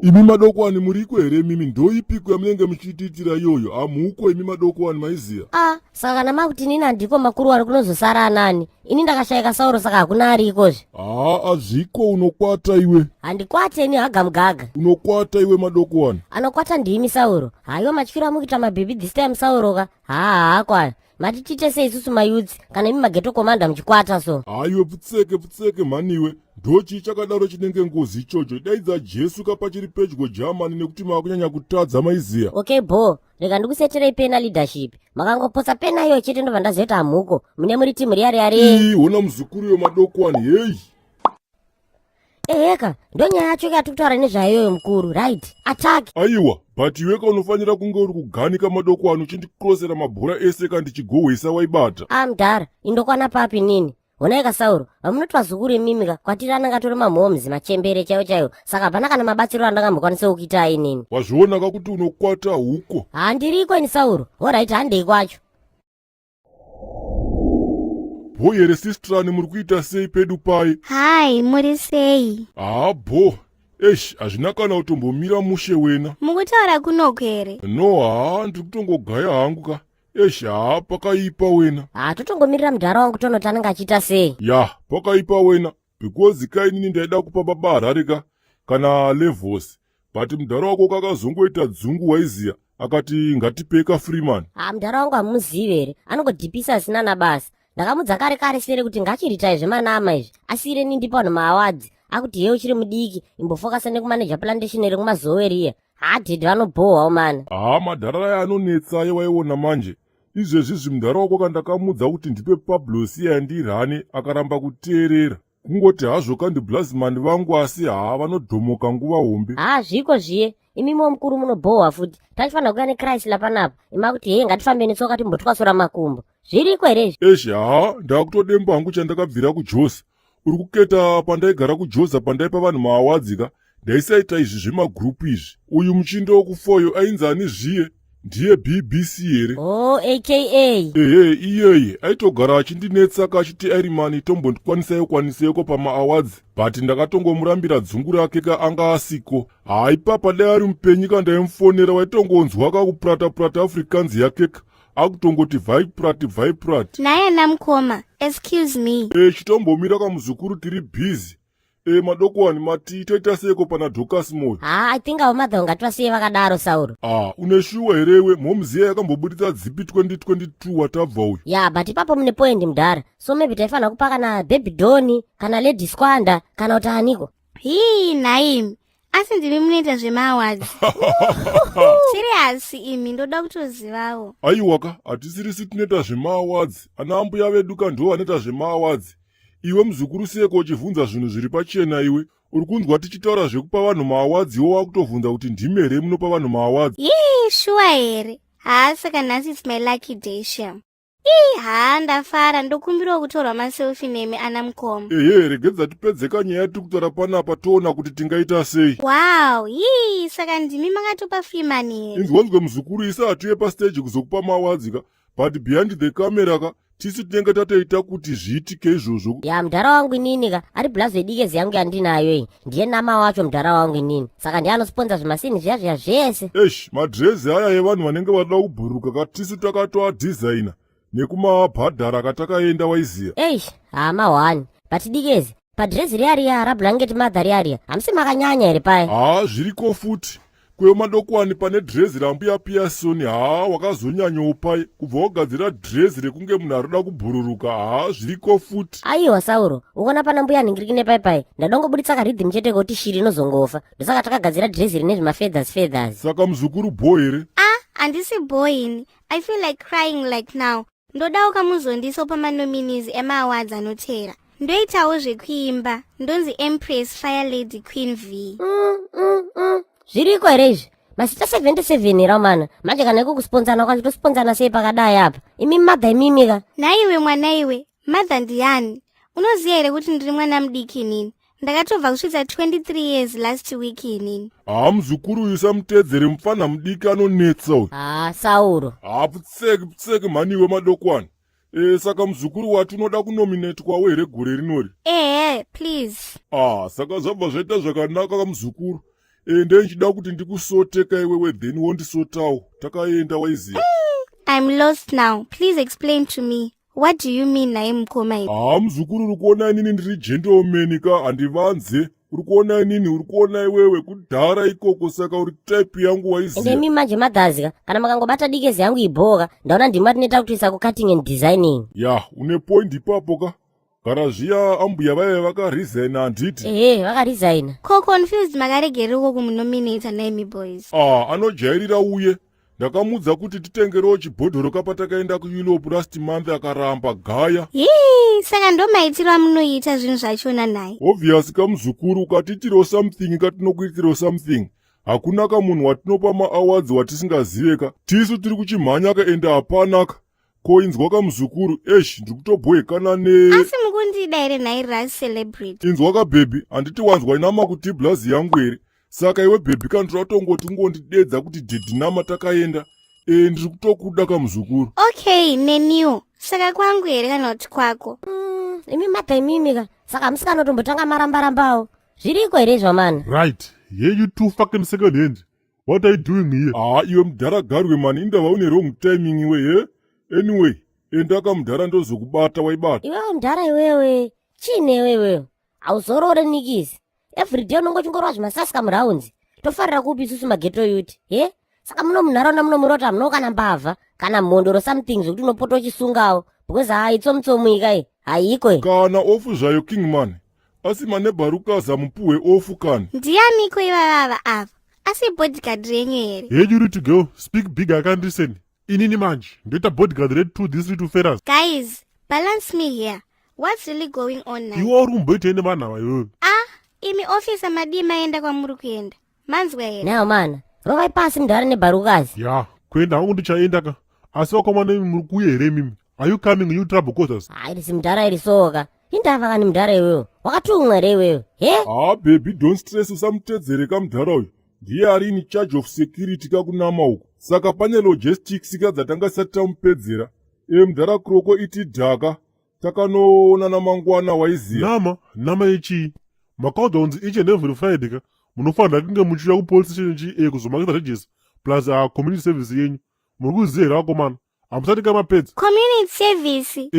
Imi madokwani muriko here imimi? Ndoipiko yamunenge muchitiitira iyoyo? Hamuko imi madokwani, maiziya. A saka kana makuti inini handiko, makuru ari kunozosara anani? Ini ndakashayika, Sauro, saka hakuna arikozve. Haa, azviko, unokwata iwe. Handikwate ini, hagamugaga. Unokwata iwe, madokwani. Anokwata ndimi, Sauro. Haiwa, matyiro amukuita mabhebhi this time, Sauro ka. Haa, kwaya mati tiite sei isusu mayouths kana imi maghetto commander muchikwata so? Haiwe, pfutseke pfutseke mhaniwe, ndochii chakadaro chinenge ngozi ichocho? Daidza Jesu kapachiri pedyo, Germany, nekuti maakunyanya kutadza, maiziya. Okay bo, rega ndikuseterei pena leadership. Makangopotsa pena iyo chete, ndobva ndazoita hamhuko mune muri timu riya riya re. Ii, hona muzukuru yo, madokwani, heyi. Eheka, ndonyaya yacho yatiri kutaura nezvayoyo, mukuru. Right, attack. Aiwa, but iweka unofanira kunge uri kuganika, madokwani, uchindikrosera mabhora ese kandichigohwesa waibata. A mudhara, indokwana papi nini? Honai kaSauro, vamunoti vazukuru imimi ka, kwatiri ananga atori mamhoms machembere chaiwo chaiwo, saka hapana kana mabatsiro andangambokwanisa kukuitai inini. Wazviona ka kuti unokwata huko? Handiriko ini, Sauro. Alright, handei kwacho. Bho here, sistrani? Muri kuita sei pedu pai? Hai, muri sei? Haa, bho. Eish, hazvina kana kutombomira mushe wena. Mukutaura kunoku here? No, haa, ndiri kutongogaya hangu ka. Eish, haa, pakaipa wena. Ha, totongomirira mudhara wangu tonoti anenge achiita sei. Ya, pakaipa wena, because kainini ndaida kupa baba Harare ka kana Levels, but mudhara wako kakazongoita dzungu, waiziya, akati ngatipei kaFreeman. Ha, mudhara wangu hamuzivi here? Anongodhipisa asina nabasa. Ndakamudza kare kare sere kuti ngachiritai zvemanama izvi, asiyire ndipo vanhu maawards. Akuti ye uchiri mudiki, imbofokasa nekumaneja plantation iri kumazowe riya. Ha, dhedhi vanobhohwawo mana. Haa, madhara aya anonetsa aye, waiona manje. Izvezvi zvimudhara wako kandakamudza kuti ndipe Pablo siya ndirane, akaramba kuteerera. Kungoti hazvo kandiblasman vangu, asi haa, vanodhomoka nguva hombe. Ha, zviko zviye. Imimiwo mukuru munobhohwa futi. Tachifanira kuya nechrysler panapa, ima kuti hei, ngatifambe netsoka timbotwasura makumbo. Zviriko here izvi? Eshi, haa, ndakutodemba hangu chandakabvira kuJosa. Uri kuketa pandaigara kuJoza, pandaipa vanhu maawards ka, ndaisaita izvi zvemagroup izvi. Uyu muchindo wekufoyo ainzi ani zviye? Ndiye BBC here? Oh, aka. Ehe, iyeye aitogara achindinetsa ka, achiti airimani tombondikwanisaiwo kwaniseiko pamaawards, but ndakatongomurambira dzungu rake ka. Anga asiko. Haa, ipapa dai ari mupenyu ka, ndaimufonera, waitongonzwa ka kupurata purata Afrikaans yake ka, akutongoti vaiprat vaiprat. Naye namukoma, excuse me. E, chitombomira kamuzukuru, tiri busy. E, madokwani, mati toita seiko pana Docas Moyo? Ha, I think our mother ungativasiye vakadaro, Sauro. Ah, une shuwa here iwe? Momuziya yakambobuditsa dzipi 2022 watabva uyu? Ya, but ipapo mune point, mudhara. So maybe taifanira kupa kana Baby Doni kana Lady Squanda kana kuti aniko. Hii, nhaimi, asi ndimi munoita zvemaawards? Serious imi, ndoda kutozivawo. Aiwaka, hatisirisi tinoita zvemaawards. Ana ambuya vedu ka ndo vanoita zvemaawards. Iwe muzukuru, seko uchivhunza zvinhu zviri pachena? Iwe uri kunzwa tichitaura zvekupa vanhu maawards, iwe wakutovhunza kuti ndimi here munopa vanhu maawards? Yii, shuwa here? Haa, saka nhasi it's my lucky day, shem. Ii, haa, ndafara. Ndokumbirawo kutorwa maselfie nemi, ana mukoma. Ehe, regedza tipedze kanyaya yatiri kutaura panapa, toona kuti tingaita sei. Wow, yii, saka ndimi makatopa Freeman here? Inzwanzwe muzukuru, isa hatiuye pastage kuzokupa maawards ka, but behind the camera ka tisi tinenge tatoita kuti zviitike izvozvo. Ya, mudhara wangu inini ka ari blazo yedikezi yangu yandinayo iyi, ndiye nama wacho mudhara wangu inini, saka ndiye anosponza zvimasini zviya zviya zvese. Esh, madhirezi aya evanhu vanenge vada kubhuruka ka, tisu takatoadhizaina nekumabhadhara katakaenda, waiziya. Eish, hama one, but dikezi, padhirezi riya riya rablanket mother riya riya, hamusi makanyanya here paya? Haa, zviriko futi. Kweyo madokwani, pane dhirezi rambuya Pearson, haa, wakazonyanyawo pai kubva wagadzira dhirezi rekunge munhu arikuda kubhururuka. Haa, zviriko futi. Aiwa Sauro, ukaona pana mbuya nhingiriki nepaipai, ndadongobuditsa karhythm chete kuti shiri inozongofa. Ndosaka takagadzira dhirezi rine zvimafeathers feathers. Saka muzukuru, bho here? Ah, handisi bho ini. I feel like crying like now. Ndodawo kamuzondiso pamanominees emaawards anoteera. Ndoitawo zvekuimba, ndonzi Empress Fire Lady Queen V. Zviriko here izvi? Masita 77 here mana? Manje kana iko kusponzana kwacho, tosponzana sei pakadai apa? Imi mother, imimi ka. Nhaiwe mwana iwe, mother ndiani? Unoziva here kuti ndiri mwana mudiki inini? Ndakatobva kusvitsa 23 years last week inini. Haa, muzukuru uyu samuteedzere, mufana mudiki anonetsa uyu. Ha, Sauro. Haa, pfutseki pfutseki mhani iwe, madokwani. E, saka muzukuru, wati unoda kunominetwawo here gore rinori? Ehe, please. Ah, saka zvabva zvaita zvakanaka kamuzukuru. E, ndenchida kuti ndikusoteka iwewe, then wondisotawo, takaenda, waiziya. I'm lost now. Please explain to me. What do you mean naye mukoma iwe? Haa, muzukuru, uri kuona inini ndiri gentleman ka, handivanze. Uri kuona inini, uri kuona iwewe kudhara ikoko, saka uri type yangu, Ende waiziya. Imi manje madhazika, kana makangobata dikezi yangu ibhoka, ndaona ndima tinoita kutoisa kucutting and designing. Ya, une point ipapo ka. Gara zviya ambuya vaive vakaresigna, handiti? Ehe, vakaresigna. Ko confused makaregereko kumunominata naimi boys? Ah, anojairira uye. Ndakamudza kuti titengerewo chibhodhoro kapatakaenda kuEurope last month, akaramba gaya. Hii, saka ndo maitiro amunoita zvinhu zvachona naye? Obvious kamuzukuru, ukatiitirawo something katinokuitirawo something. Hakuna kamunhu watinopa maawards watisingazive ka. Tisu tiri kuchimhanya ka, ende hapanaka. Ko inzwa kamuzukuru, esh, ndiri kutobhoekana ne Asi mukundida here nhai ras celebrity? Inzwa kabhebhi, handiti wanzwa inama kuti blazi yangu here? Saka iwe bhebhi, kandiratongoti ungondidedza kuti daddy Nama, takaenda. E, ndiri kutokuda kamuzukuru. Okay, neniwo. Saka kwangu here kana kuti kwako? Imi madha imimi ka, saka musikanotombotanga marambarambawo, zviriko here izvamana? Right here, you two fucking second hand, what are you doing here? Haa iwe mudhara garwe mani, indava une wrong timing iwe he. Anyway, enda kamudhara, ndozokubata waibata. Iwewe mudhara iwewe, chiinewe iwewe? Hauzorore nikisi, everyday unongochingorwa zvimasasika muraundi. Tofarira kupi isusu maghetto youth he? Saka muno munharaunda muno murota hamunawo kana mbavha kana mhondoro, something zvekuti unopota uchisungawo, because hai, tsomutsomu ikai haiko i. Kana off zvayo, kingman, asi manebharukaza mupuhwe off kani. Ndianiko ivavava ava? Asi bodyguard renyu here? Hey, you need to go speak big, I can't listen. Inini manje ndoita bodyguard retu this little feras? Guys, balance me here. What's really going on now? Iwe uri kumboitei nevanhu ava iwewe? Ah, imi officer, madii maenda kwamuri kuenda? Manzwa here? Nayo mana, rovai pasi mudhara nebharukazi. Ya, kuenda hangu ndichaenda ka, asi vakomana imi muri kuuya here imimi? Are you coming, you trouble causers? Hai, risi mudhara iri soka, indava kani mudhara iwewe, wakatumwa here iwewe he? Haa bhebhi, don't stress, usamutedzere kamudhara uyu. Ndiye ari in charge of security kakunama uku, saka pane logistics ka dzatanga tisati tamupedzera. E, mudhara Kroko, iti dhaka, takanoonana mangwana, waiziya. Nama nama yechii? Makaudzwa kunzi each and every Friday ka munofanira kunge muchiuya kupolice station chi kuzomakisa register plus community service yenyu. Muri kuziva here vakomana? Hamusati kamapedza? Community service?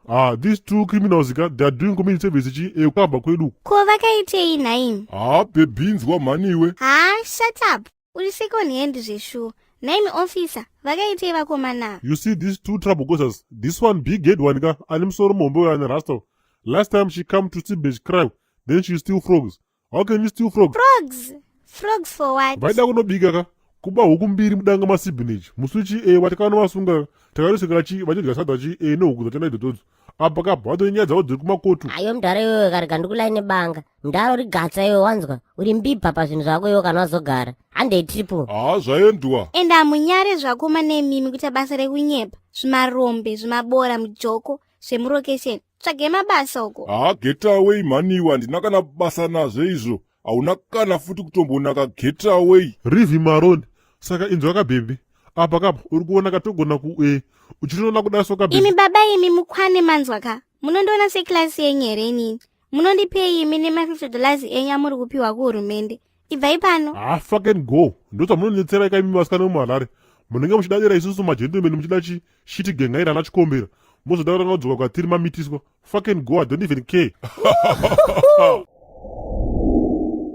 Ah, these two criminals ka, they are doing community service chi kukamba kwedu. Ko vakaitei nhaimi? Haa bhebhi, inzwa mhani iwe. Ha, shut up, uri second hand zveshuwa. Nhaimi officer, vakaitei vakomana ava? You see these two trouble causers, this one big head one ka, ane musoro muhombe uyo ane rasta, last time she come to seabage crime, then she steal frogs. How can you steal frogs? Frogs? Frogs for what? Vaida kunobika ka, kuba huku mbiri mudanga masibhineji musi chi watakaanovasunga, takanoseka chi vachidya sadza chi nehuku dzachona idzodzo. Apa kabva vatone nyaya dzavo dziri kumakotu. Ayo mudhara iwewe, karega ndikulaine banga. Mudhara uri gatsa iwe, wanzwa? Uri mbibha pazvinhu zvako iwe, kana wazogara handei triple. Haa, zvaendwa. Ende hamunyare zvakoma nemimi kuita basa rekunyepa, zvimarombe, zvimabora mujoko zvemurokesheni. Tsvage mabasa uko. Haa, get away mhani iwe, handina kana basa nazvo izvo. Hauna kana futi kutombonaka, get away. Rivi maroni. Saka inzwa kabhebhi, apa kapa uri kuona katogona ku uchitoona kuda so kabhebhi. Imi baba imi, mukwane, manzwa ka? Munondiona seklasi yenyu here inini? Munondipei imi nema50 dollars enyu amuri kupiwa kuhurumende? Ibvai pano. Ah, fucking go. Ndozamunonetsera ikaimi vasikana vemuHarare, munenge muchidadira isusu magentlemen, muchida chi shiti gengaira ana chikombera, mozoda kutanga kudzoka kwatiri mamitiswa. Fucking go, I don't even care.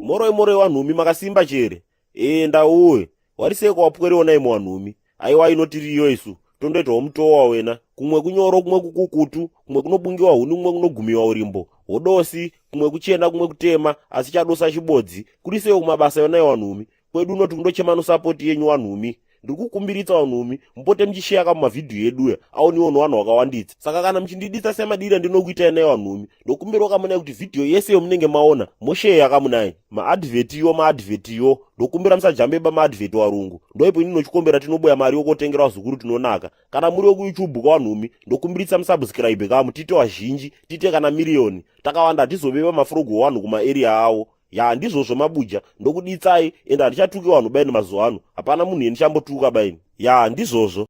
Moroi moroi wanhumi, makasimba chere? Ee, ndauwe wariseko wapweriwo imo wanhumi. Aiwa, inotiriyo isu tondoitawo mutowa wena, kumwe kunyoro, kumwe kukukutu, kumwe kunobungiwa huni, kumwe kunogumiwa urimbo hodosi, kumwe kuchena, kumwe kutema, asi chadosa chibodzi. Kuri sewo kumabasa yona yewanhumi? Kwedu unoti kundochema nosapoti yenyu wanhumi. Ndiri kukumbiritsa vanhumi, mupote muchisheya kamumavhidhiyo eduya, aoniwo nevanhu vakawanditsa. Saka kana muchindiditsa semadiri andinokuitai nayo vanhumi, ndokumbirawo kamunai kuti vhidhiyo yese yomunenge maona mosheya kamunai. Maadvert iyo, maadvert iyo, ndokumbira musajambe pamaadvert warungu. Ndoipo ini nochikombera tinoboya mari yokotengera vazukuru tinonaka. Kana muri wekuYouTube kwavanhumi, ndokumbiritsa musubscribe kamu, tiite vazhinji, tiite kana miriyoni. Takawanda hatizoveva mafrogo wanhu kumaarea avo. Ya, ndizvozvo mabuja, ndokuditsai. Ende handichatuki vanhu baini mazuva ano, hapana munhu yendichambotuka baini. Ya, ndizvozvo.